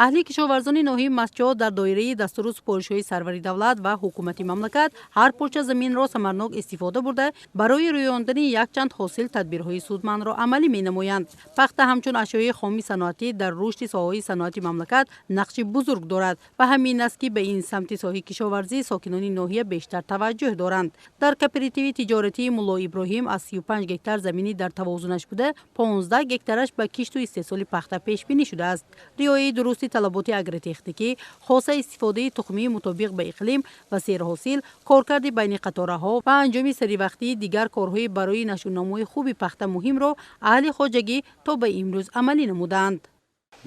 Аҳли кишоварзони ноҳияи Мастчоҳ дар доираи дастуру супоришҳои сарвари давлат ва ҳукумати мамлакат ҳар порча заминро самарнок истифода бурда, барои рӯёндани якчанд ҳосил тадбирҳои судмандро амалӣ менамоянд. Пахта ҳамчун ашёи хоми саноатӣ дар рушди соҳаҳои саноати мамлакат нақши бузург дорад ва ҳамин аст, ки ба ин самти соҳаи кишоварзӣ сокинони ноҳия бештар таваҷҷӯҳ доранд. Дар кооперативи тиҷоратии Мулло Иброҳим аз 35 гектар замини дар тавозунаш буда, 15 гектараш ба кишту истеҳсоли пахта пешбинӣ шудааст. Риояи дурусти талаботи агротехникӣ, хоса истифодаи тухмии мутобиқ ба иқлим ва серҳосил, коркарди байни қатораҳо ва анҷоми саривақтии дигар корҳои барои нашъунамои хуби пахта муҳимро аҳли хоҷагӣ то ба имрӯз амалӣ намуданд.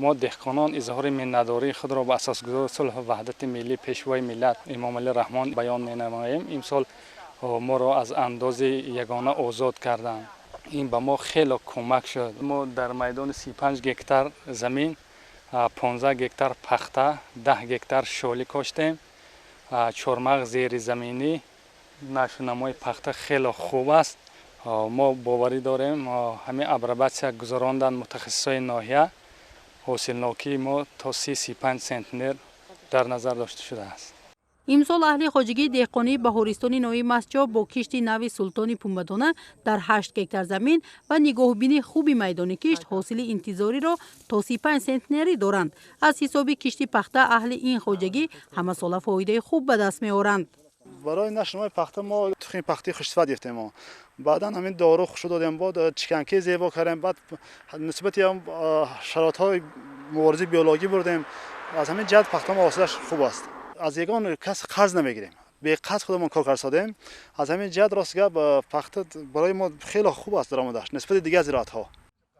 Мо, деҳқонон, изҳори миннатдории худро ба асосгузори сулҳу ваҳдати миллӣ, Пешвои миллат Эмомалӣ Раҳмон баён менамоем. Имсол моро аз андози ягона озод карданд. Ин ба мо хело кӯмак шуд. Мо дар майдони 35 гектар замин 15 гектар пахта, 10 гектар шолӣ коштем, чормағз зеризаминӣ. Нашъунамои пахта хело хуб аст. Мо боварӣ дорем, ҳамин апробатсия гузаронданд мутахассисои ноҳия, ҳосилнокии мо то 30-35 центнер дар назар дошта шудааст. Имсол аҳли хоҷагии деҳқонии Баҳористони ноҳияи Мастчоҳ бо кишти нави Султони пумбадона дар 8 гектар замин ва нигоҳубини хуби майдони кишт ҳосили интизориро то 35 центнерӣ доранд. Аз ҳисоби кишти пахта аҳли ин хоҷагӣ ҳамасола фоидаи хуб ба даст меоранд. Барои нашъунамои пахта мо тухми пахтаи хушсифат гирифтем. Мо баъдан ҳамин дору хушу додем, бод чиканки зебо кардем, баъд нисбати шароитҳои муборизаи биологӣ бурдем. Аз ҳамин ҷиҳат пахта мо ҳосилаш хуб аст. Аз ягон кас қарз намегирем, беқарз худамон кор карсодем. Аз ҳамин ҷиҳат, рост гап, пахта барои мо хеле хуб аст даромадаш нисбати дигар зироатҳо.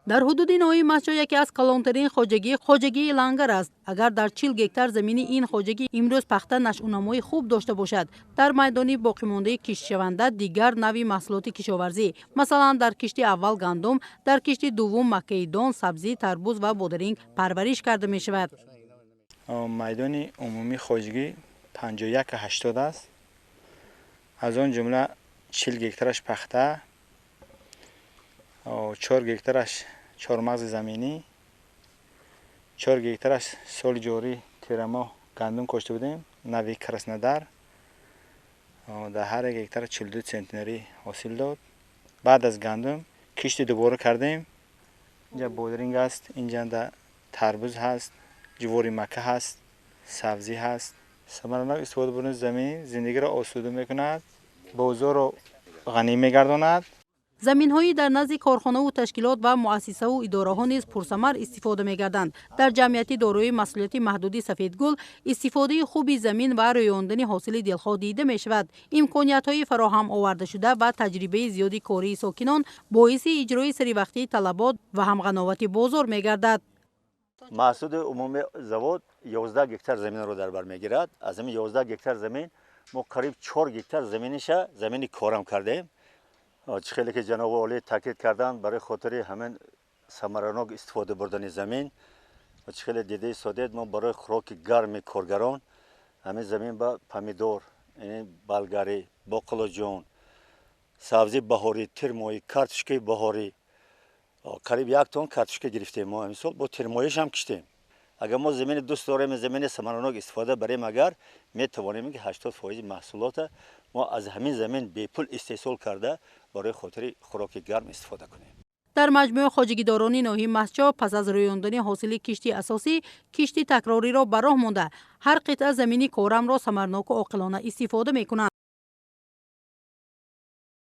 Дар ҳудуди ноҳияи Мастчоҳ яке аз калонтарин хоҷагӣ хоҷагии Лангар аст. Агар дар 40 гектар замини ин хоҷагӣ имрӯз пахта нашъунамои хуб дошта бошад, дар майдони боқимондаи киштшаванда дигар навъи маҳсулоти кишоварзӣ, масалан, дар кишти аввал гандум, дар кишти дуввум маккаи дон, сабзӣ, тарбуз ва бодиринг парвариш карда мешавад. Майдони умумии хоҷагӣ 51,80 аст. Аз он ҷумла 40 гектараш пахта, 4 гектараш чормағзи заминӣ, 4 гектараш соли ҷорӣ тирамоҳ гандум кошта будем, нави Краснодар, дар ҳар як гектар 42 центнерӣ ҳосил дод. Баъд аз гандум кишти дубора кардем. Инҷа бодиринг аст, инҷа тарбуз ҳаст, ҷувори мака ҳаст, сабзӣ ҳаст. Самаранок истифода бурдани замин зиндагиро осуда мекунад, бозорро ғанӣ мегардонад. Заминҳои дар назди корхонаву ташкилот ва муассисаву идораҳо низ пурсамар истифода мегарданд. Дар ҷамъияти дорои масъулияти маҳдуди Сафедгул истифодаи хуби замин ва рӯёндани ҳосили дилхоҳ дида мешавад. Имкониятҳои фароҳам овардашуда ва таҷрибаи зиёди кории сокинон боиси иҷрои саривақтии талабот ва ҳамғановати бозор мегардад. Маҳсули умумии завод 11 гектар заминро дар бар мегирад. Аз ҳамин 11 гектар замин мо қариб 4 гектар заминиша замини корам кардем. Чӣ хеле ки ҷаноби олӣ таъкид карданд, барои хотири ҳамин самаранок истифода бурдани замин, чӣ хеле дида истодед, мо барои хӯроки гарми коргарон ҳамин замин ба помидор, болгарӣ, боқилоҷон, сабзи баҳорӣ, тирмоҳӣ, картошкаи баҳорӣ, қариб 1 тонн картошка гирифтем мо имсол, бо тирмоҳишам киштем. Агар мо замини дӯст дорем, замини самаранок истифода барем, агар метавонем, ки 80% маҳсулота мо аз ҳамин замин бепул истеҳсол карда, барои хотири хӯроки гарм истифода кунем. Дар маҷмӯъ хоҷагидорони ноҳияи Мастчоҳ пас аз рӯёндани ҳосили кишти асосӣ кишти такрориро ба роҳ монда, ҳар қитъа замини корамро самарноку оқилона истифода мекунанд.